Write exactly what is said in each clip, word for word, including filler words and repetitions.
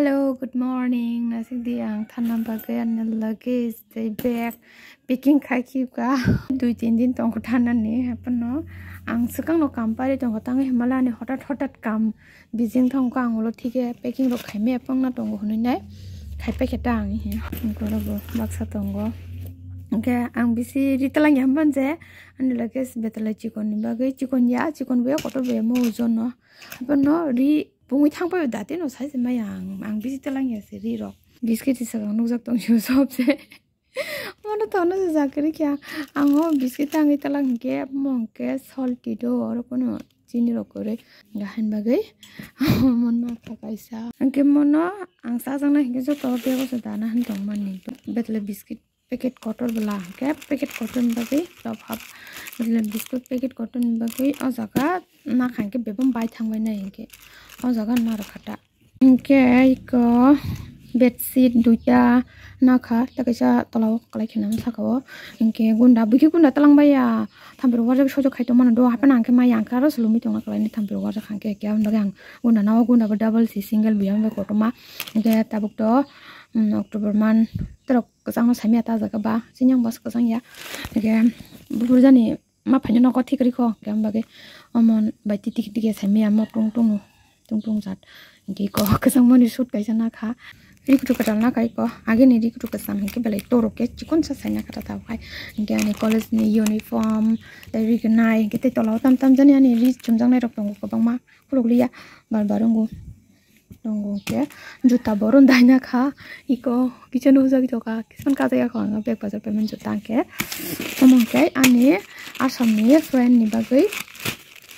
Hello, good morning. Nasik di ang thana bagwi ani luggage tei bag packing khai khibka. Dui tin din tongkha thanani, haphano ang swkangno kam pari tongkha, tangwi hwnmale ani hotat hotat kam bijing thangkha, ang ulo thike packing rok khaimaya phangna tongo hwnwi nai khai paikha ta ang he. Ang korogo baksa tongo. Hwnkhe ang bisi ri twlangya hwnba je ani luggage betalai chikon ni bagwi, chikon ya, chikon bo ya kotor bo ya mo ojon no. Haphano ri pungwi thang paio da, tei no sai se maya ang, ang bisi twlangya se ri rok. Biscuit se swkang nukjak tong sio sob se. Mono tono se jakri kya. Ang o biscuit tangwi twlang hinkhe, mo hinkhe salty do, oro kono chini rok kwrwi. Gahan bagwi mono kha kaisa. Hinkhe mono ang chajaknai hinkhe joto bego se dana han tong mani. Betle biscuit packet kotor bwla hinkhe packet kotor ni bagwi top half, biscuit packet kotor ni bagwi o jaga nakha hinkhe bebak bai thangbai nai hinkhe o jaga narwkha ta. Hinkhe iko bedsheet duita nakha, tei kaisa tola o kwlai khe nang saka o. Hinkhe gunda, buikhe gunda twlang baiya, thampirok uajak sojak khai tongmani do, haphano ang khe maya ang khe aro se lomwi tongna kwlaini thampirok uajak hwnkhe, hwnkhe aboni bagwi ang gunda na o, gunda bo double si, single bo ya wngkha kotorma. Hinkhe tabuk to, um, October month terok kwchangno saimaya ta jaga ba, chini yang bas kwchang ya. Hwnkhe buphuru jani ma phaino nogo thik rikho, hwnkhe aboni bagwi omo bai titi titi khe saimaya mo tung tung tung tung jat. Hwnkhe iko kwchangmani suit kaisa nakha, rikutu kwtal nakha iko, agini rikutu kwcham hwnkhe belai torok khe chikon sa sai nakha ta tabuk hai. Hwnkhe ani college ni uniform tei rignai, hwnkhe tei tola o tam tam jani ani ri chumjaknai rok tongo kwbangma, khuluk liya bar bar wngo. Tongo khe juta bo rondai na kha, iko kicheno hujagwi tongkha, kisan kajagya kho ang bag bazar paiman juta hwnkhe. Omo hwnkhe ani Assam ni friend ni bagwi,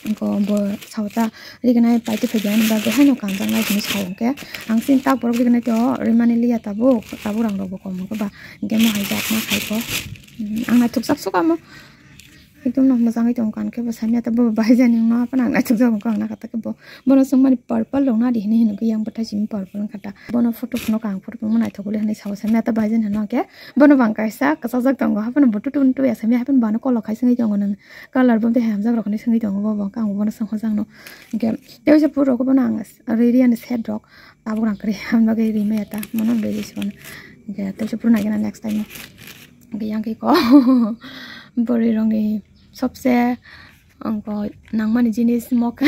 iko bo sao ta rignai paite phaidi ani bagwi haino kanjaknai hinwi sao hwnkhe. Ang chini tak borok rignai tei o rimani liya tabuk, tabuk rang rok bo kom hwnkhe ba, hwnkhe mo hai jak ma khai kho. Hmm, ang naithok jak suk amo. Ekdom no mwchangwi tong kan khe bo sanya ta bo bai jani wngma phano ang naithok jak wngkha ang nakha ta khe bo. Bono swngmani purple rok nadi hinwi hinwi yang bwthai simi purple wngkha ta. Bono photo phano kang photo phano naithok uli hinwi sao sanya ta bai jani hino khe bono bang kaisa kwchajak tongo haphano bo tutu tuya sami haphano bono kolok khai swngwi tongo nang color bo tei hamjak rok hinwi swngwi tongo bo bo khe ang bono swngkha jak no. Hwnkhe tei waisa puro khe bono ang riri ani set rok tabuk rang kwrwi hamjak rimaya ta mono riri se bono. Hwnkhe tei waisa puro naikhe na next time. Hwnkhe yang khe ko bwrwi rokni sobse ang ko nangmani jinis mok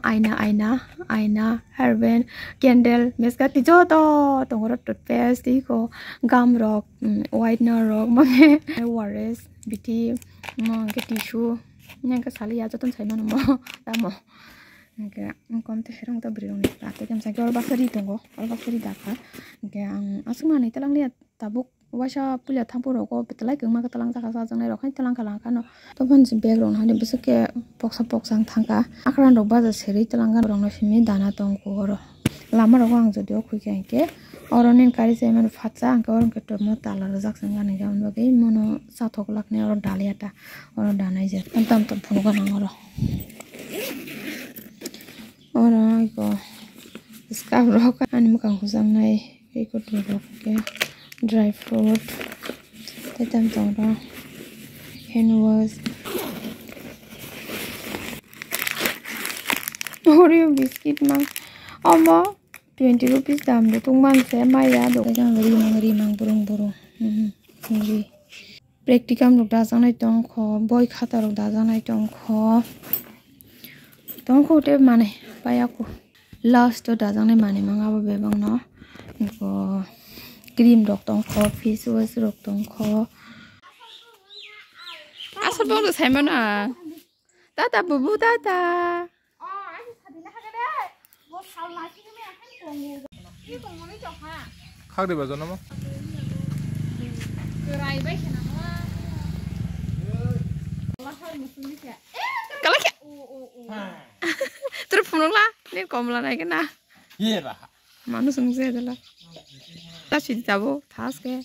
aina, aina, aina, hairband, candle, meskati joto tongo oro, toothpaste, tei ko gum rok, mm, whitener rok, mane O R S, biti, mo hwnkhe tissue, hwnkhe saliya jotono sai mano mo tamo. Hwnkhe kom tei herong ta bwrwi rokni atwi khe oro baksa ri tongo, oro baksa ri dakha. Hwnkhe ang aswk manwi twlang liya. Tabuk waisa puila thangphuru rogo belai kwbangma khe twlang jaka chajaknai rok hai twlang kha lang kha no. Toboni se bag rok no hani bwswk khe boksa boksa wng thang kha. Akran rok baja serwi twlang kha, borok no simi dana tong kho oro. Lama rogo ang jodi o khui kha hinkhe oro nini gari chaimani phatsa, hinkhe oro hinkhe tongmo tala rijak se wngkha, hinkhe aboni bagwi mono chathok laknai oro daliya ta, oro danai je tam tam phunukgo nang oro. Oro iko scarf rok ani mwkhang hujaknai. Tei kwtwi rok khe dry fruit tei tamo tongo hand wash. Oreo biscuit mang omo twenty rupees dam de tong man se maya do. Tei jang rimang rimang burung burung. Mhm. Ri. Practicum rok dajaknai tongkho, boi khata rok dajaknai tongkho. Tongkho tei manwi paiyaku. Last o dajaknai manwi mangabo bebakno. Eko cream rok tongkho, face wash rok tongkho. Asal bongno saimano ang. Tata bubu tata. Khakri ba jono mo. Kalakhe. Turu phunukla, ni komla nai kena. Ye ba. Manu sungse dala. Ta sidi tabo, thas ke.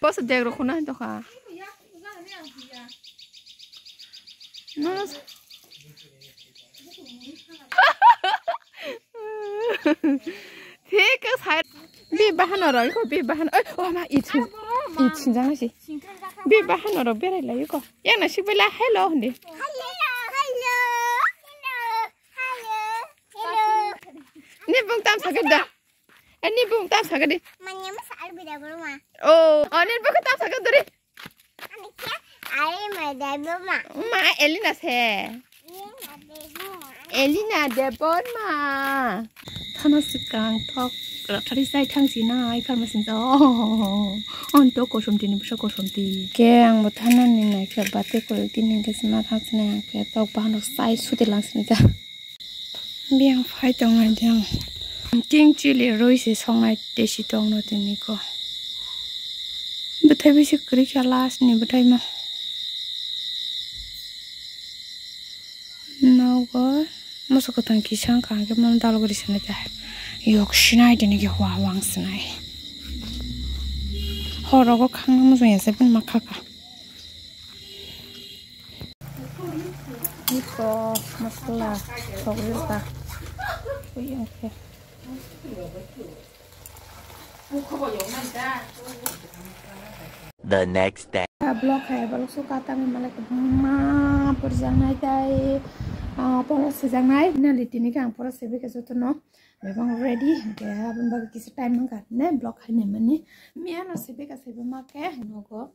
Bosa bag rok khuna hin tokha. No. Thik sai. Bi bahan oro iko bi bahan. Oi, oh ma, ithin. Ithin jang si. Bi bahan oro berai lai iko. Yang na sik bela hello hindi. Hello. Tam sakit dah. Ani bung tam sakit di. Manya mas al bida berma. Oh, ani bung tam sakit dari. Ani kya? Ai mai dai berma. Ma Elina se. Elina Debbarma. Thana sikang thok rathari sai thang sina ai kharma sinja. On to kosom tini bisa kosom ti. Ke ang bo thana ni nai khe bate ko tini ke sima thang sina ke tok bahano sai suti lang sina. Biyang phai tong ai jang. Ting chili roi se song ai tesi tong no tini ko. Bwthai bisi kwrwi kha last ni bwthai ma. Nogo moso kwthang kisa wngkha hwnkhe mano dal guri sinai ta. Yok sinai tini khe hua hua wng sinai. Horogo khangna muchung ya se bini ma kha kha. Iko masala sogri ta. Ui wngkhe. The next day. Block hai, block su kata ni malai ma purjang nai tai, ah, pora sejang nai. Nali tini kang pora sebe ke joto no. Bebang ready, ke abang bagi kisa time nang kat ne block hai ne mani. Miya no sebe ka sebe ma ke nogo.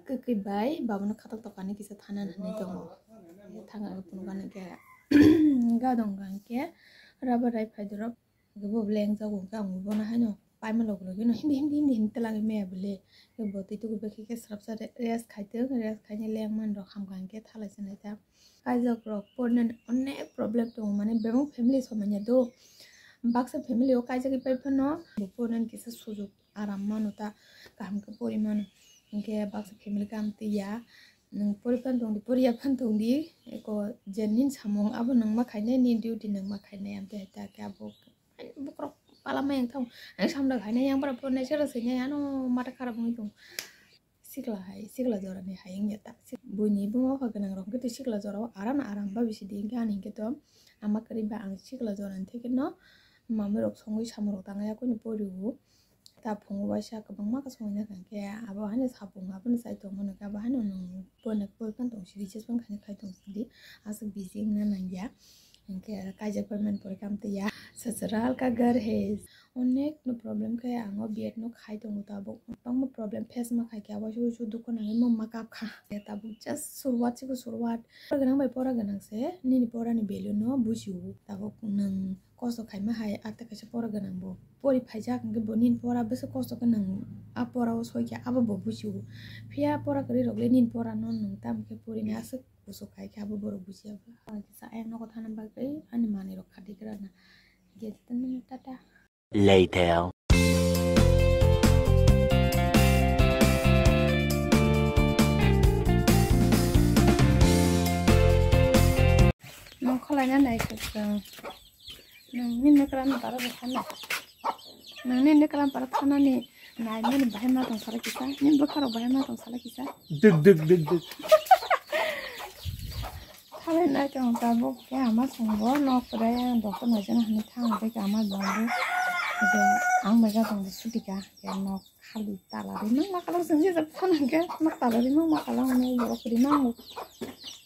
Kwkwi bai babono khatok tokani kisa thana hinwi tongo. Thanga phunukani khe gadong khe rubber rai phai dorop. Bo leng jago khe ang bono haino paima loglogi no hindi hindi hindi hindi twlangwi maya bole. Bo twi tugu bai khe srapsa rest khai tong, rest khaina leng man rok hamkha hwnkhe thalai sanai ta. Kaijak rok pornani onek problem tongo, mane bebak family somanya do. Baksa family o kaijagwi pai phano pornani kisa sujuk aram mano ta, kaham khe pori mano. Hinkhe baksa family kaham twi ya, nwng pori phan tongdi, pori ya phan tongdi, eko je nini samung abo nwng ma khainai, nini duty nwng ma khainai, amtwi hai ta khe abo bokhorok pala ma yang thang, ang samda khainai, yang bara pornai sero swinai, ano mata kharap wngwi tongo. Sikla hai, sikla jorani hai wngya ta. Buini buma bupha gwnang rok khe twi sikla jorao aram aram ba bisi di, hinkhe ani hinkhe to ama kwrwi ba ang sikla jorani theke no mamwi rok songwi samung rok tangwi yakuni pori o. Ta phungo waisa kwbangma khe songwi nai khe abo haino sapung abono chai tongmani khe abo haino nwng bono call phano tong sidi, recharge phano khaina khai tong sidi, aswk busy wngna nangya. Hinkhe kaijak pai mani pore khe amtwi ya sachwral ka ghar hai. Onek no problem khe ang o B Ed no khai tongo tabuk. Kwbangma problem face ma khai khe abo susu dukhu nangwi mama kap kha. Tabuk just suruwat se suruwat. Pora gwnang bai pora gwnang se nini pora ni value no buji o. Tabuk nwng kosto khaima hai arte kaisa pora gwnang bo. Pori phaijak hwnkhe bo nini pora bwswk kosto khe nwng a pora o soi khe abo bo buji o. Phiya pora kwrwi rok le nini pora no nwng tamo khe pori ni aswk kusu khai khe abo borok buji ya. Ang kisa ayang nogo thana bagwi ani manwi rok khadi gra na. Ge tata. Later. Nang khwlaina nai khe chwng. Nang nini nekra ni bara bo thana. Nang nini nekra ni bara thana ni nai mani bahai ma tong sala kisa. Nini bwkha rok bahai ma tong sala kisa. Duk, duk, duk, duk. Thalai nai tong tabuk khe ama songbo nok kwrai ang doctor naijana hinwi thang tei khe ama jangbo je ang bai ga tong sutika khe nok khali tala rimang ma kalang sengse jak phano khe nok tala rimang ma kalang no borok rimang.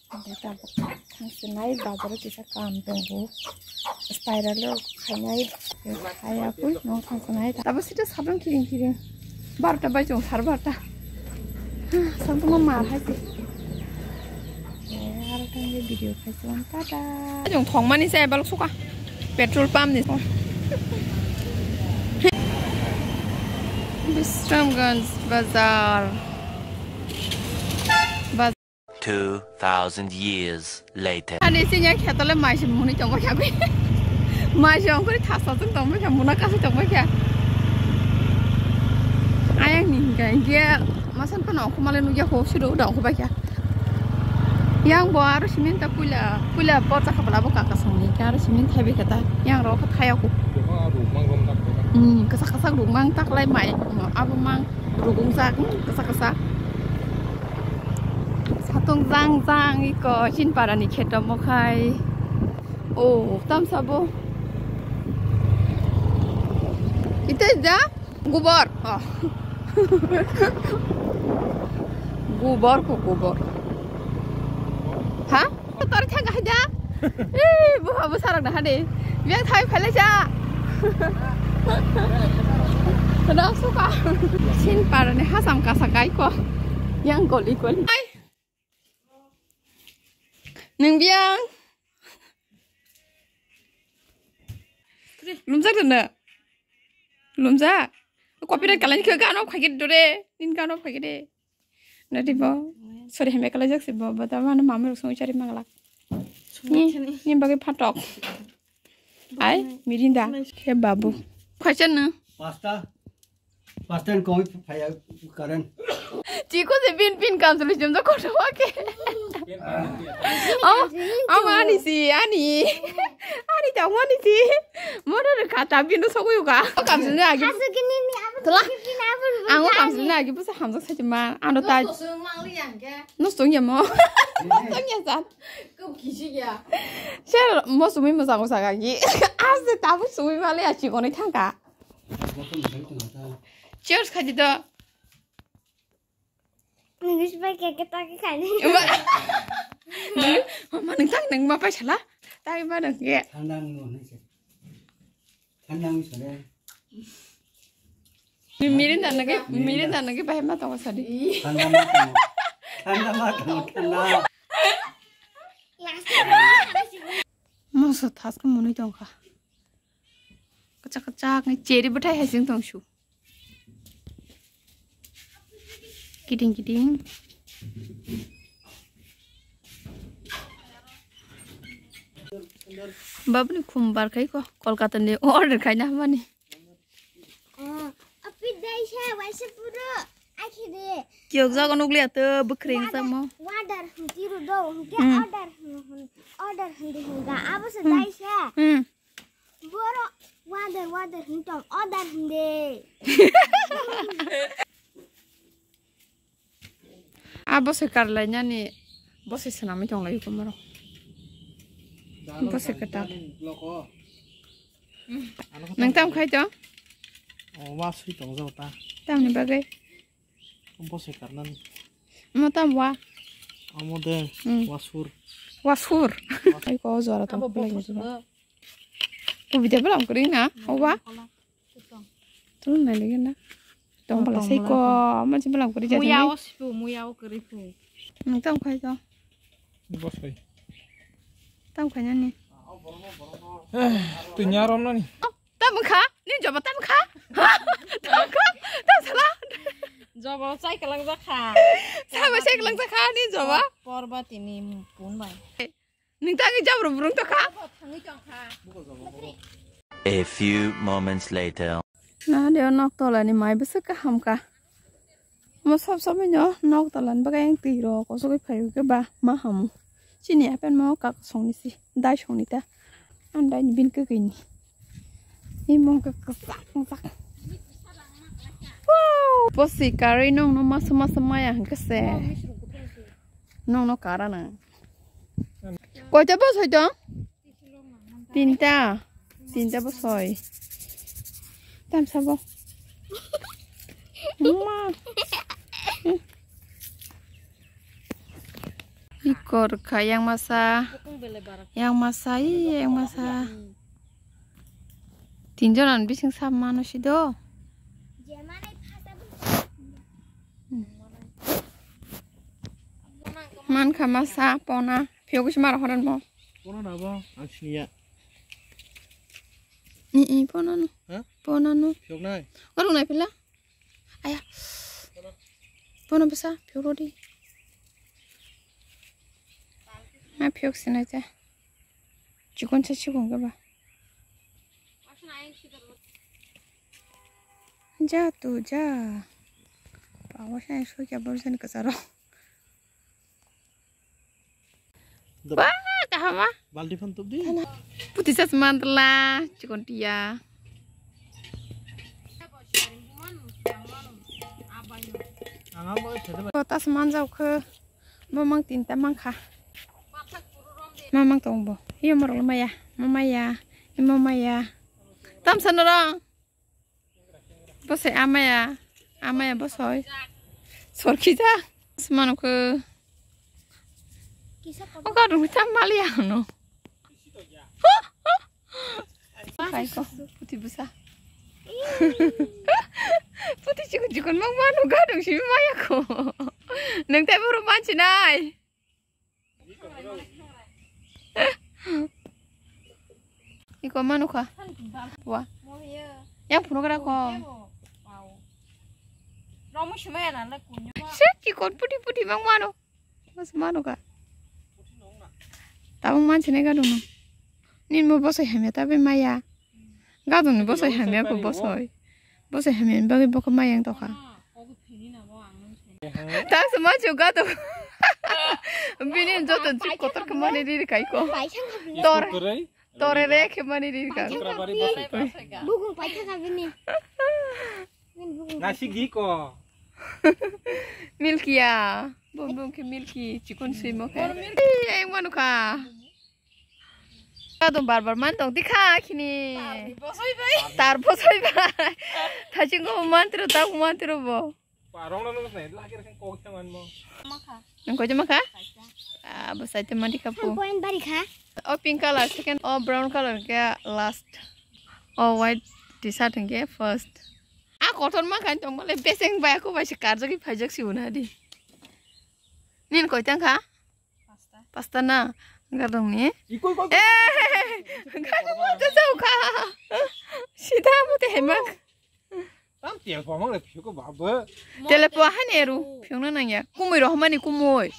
Khe tabuk thang sinai bazaro kisa kam tongo. Spiral rok khainai, khe khaiya pui, no thang sinai. Tabuk sita sabang kiring kiring. Barota bai chong sar barota. Sangtuma mar hai se. Khe aro thang video khai se tata. Chong thongmani se balok suka. Petrol pump ni. Bisramganj bazar. Two thousand years later. Ani sinya khetole maisi muni tongba kha gwi. Maisi ongkori thasa jung tongba kha, muna kasi tongba kha. Ayang ni hingka hingke masan phano ongkho male nugya ho, siro uda ongkho bai kha. Yang bo aro simin ta puila, puila bor jakha bala bo kaka songni hingke aro simin thaibai kha ta. Yang ro kha thaya ko. Hmm, kasa kasa ruk mang tak lai mai. Abo mang. Rugung jak, hmm, kasa kasa. Satung jang jang iko Chinpara ni kheto mokhai. O, tamsa bo. Ite da? Gubor. Oh. Gubor ko gubor. Ha? Tor thang hai da? Eh, bo bo sarang da hade. Biang thai phale cha. Rasuka. Sin parani hasam kasa kai ko. Yang goli goli. Ai. Nung biang. Lumjak dana. Lumjak. Copyright kalai khe gano khaikhe dore. Nin gano khaikhe de. Nadi bo. Sorry, hembe kalai jak si bo. Bata mana mama rok song chari manglak. Ni, ni bagi phatok. Ai, mirinda. Khe babu. Khachan na. Pasta. Pasta ni koi phaya karen. Chiko se bin bin kam sulu jom da koto wa ke. Oh, ama ani si, ani. Ani ta wani si. Mona re kata bin do sogo yoga. O kam sulu agi. Tola. Ang o kam sulu agi busa hamjak sa ma. Ano ta. Nus tong ya mo. Tong ya sa. Kau kisi ya. Sir, mo sumi mo sango saka ki. Ase tabu sumi male ya chikoni thangka. Cheers khaji to. English bai ke ke ta ke khani. Mama nang tang nang ma pai sala. Tai ma nang ke. Thanda nang mo nang se. Thanda nang sare. Mirinda nang ke, mirinda nang ke bai ma tong sadi. Thanda ma tong. Thanda ma tong, thanda. Moso thasko monwi tongkha. Kachak kachak ni cheri bwthai hai sing tong su. Kiting kiting. Babuni khum bar khai ko Kolkata ni order khai na mani. Oh, api dai sa, waisa puro. Akhire. Kiyok jago nukliya to bwkhring samo. Water hwnkhe ro do, hwnkhe Hmm. Order hwn-, hwn-, order hwndi hwnkha. Abo se Hmm. Dai sa. Hmm. Boro water, water hwn tong, order hwndi. A bosoi karlainani bosoi swnamwi tonglai komoro. Bosoi kwtal. Nang tam khai to? O, wa sui tong jao ta. Tamni bagwi? Bosoi karnani. Mo tam wa? Amo de, Hmm. Wasur. Wasur. Ai ko jora tong Abo khulai bosoi jora. Kubita bwlam kwrwi na, oba? Tulung nai lagi na. Tong bwla sei ko, mansi bwlam kwrwi jatani. Muya o sipu, muya o kwrwi pu. Nang tong khai to. Bosoi. Tong khai nani. Twi nya rom nani. Tam kha, ni joba tam kha. Tam kha, tam sala. Joba chai kalang jakha. Saba chai kalang jakha, ni joba. Porba tini pun bai. Nini tangwi jabra burung tokha. A few moments later. Na de nok tolani mai bwswk kaham ka. Mo sob sob no nok tolani bagwi ang twi rok kosogwi phaio khe ba ma hamu. Chini apen mo kak songni si dai songni ta. Ang dai ni bin kwkwi ni. Imong ka kwchak kwchak. Wow! Posi karwi nong no masa masa maya hwnkhe se. Nong no kara na. Koita bosoi tong? Tinta. Tinta bosoi. Tam sabo. Ma. Ikor kha yang masa. Yang masa, i yang masa. Tinjonan bising sab mano sido. Man kha masa pona. Phiyok isi mara horan mo. Pona na bo, ang siniya. I, i, pona no. Ha? Pona no. Phiyok nai. Orong nai pila. Aya. Pona bwsa, phiyok rodi. Ma phiyok sinai cha. Chikon cha chikon ka ba. Ja tu ja. Pawa sa soi kya bor sen kasaro. Wah, kahama. Baldi phan tup di. Puti sas mantla, chikon tia. Ang abo sede ba. Kota seman jauh ke. Mamang tinta mangkha. Mamang tongbo. Iyo morok maya. Mamaya. Mamaya. Tam sana rong. Bosoi amaya, amaya bosoi. Sorkija. Semanukhe. Oka rungwi ta maliya hwno. Kaiko, puti busa. Puti chikon chikon mang mano gadung simi maya ko. Nang tai boro manchi nai. Iko mano kha. Wa. Yang phunu kara ko. Romo sima ya nanda kunyo. Sik chikon puti puti mang mano. Mas mano ka. Tabung manchine ka dunu. Nin mo bosai hamya tabe maya. Gadung ni bosai hamya ko bosai. Bosai hamya ni bagwi bokha maya yang tokha. Tang se manchu gadung. Bini joto chip kotor khe mani riri kai ko. Tor. Tore re khe mani riri ka. Bugung paitha ka bini. Nasi giko. Milkia. Bong bong khe milki chikon sui mo khe. Ei, ayang manu kha. Kadon bar bar man tong dikha khini. Tar bosoi bai. Thachingo mantro tak mantro bo. Parong na nung nai lagi kok teman mo. Nang koi jama kha? Ah, bosai te mandi kha pu. Point bari kha. O pink color second, o brown color ke last. O white t-shirt ke first. A kotor ma khan tong male beseng bai aku bai se karjaki phaijak si una di. Nin koi tang kha? Pasta na gadong ni. Ikoi koi. Eh, gadong ma te jao kha. Sida mo te hemak. Tam tiang pomang le phiko babo. Tele po ha ne ru, phiyong na nang ya. Kumui rohmani kumui.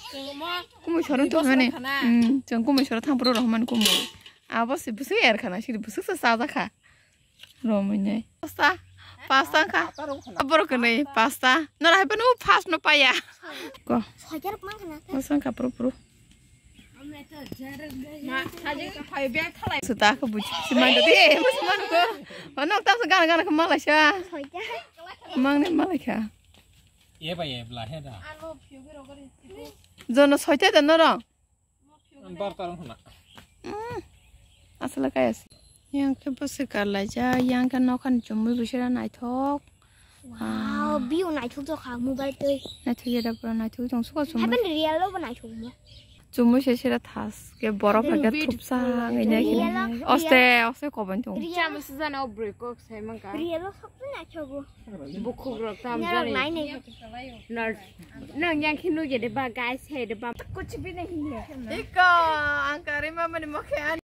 Kumui sorong to mani. Hmm, chong kumui sorong thang pro rohmani kumui. Abo se busu er khana, siri busu sa sa kha. Romui nai. Pasta. Pasta kha. Borok ni pasta. Nora hai panu fast no paya. Ko. Sojar mang khana. Pasta kha pro pro. Suta ka buji buji mang tadi. Eh, mas man ko. Ono tam sa gana gana ka malai sa. Mang ni malai kha. Ye ba ye bla he da. Jono soita da noro. Bar tarong hana. Asala kaya si. Yang ke bose karlaijak, yang ke nokhan chumui bisera naithok. Wow, view naithok jokha mobile twi. Naithok ya da pura naithok jong suka chumui. Happen real lo ba naithok mo. Chumui se sera thas ke borok Happen hake view thupsa thupsa ngai nai. Real lo, oste, oste koban thung. Real. Chama sujana o break kok sai mangka. Real lo sok naithok go. Bukhuk rok tam jani. Nai nai. Nang yang khinu ge de ba guys he de ba. Kuch bhi nahi hai. Iko ang kare mama ni mokhe an.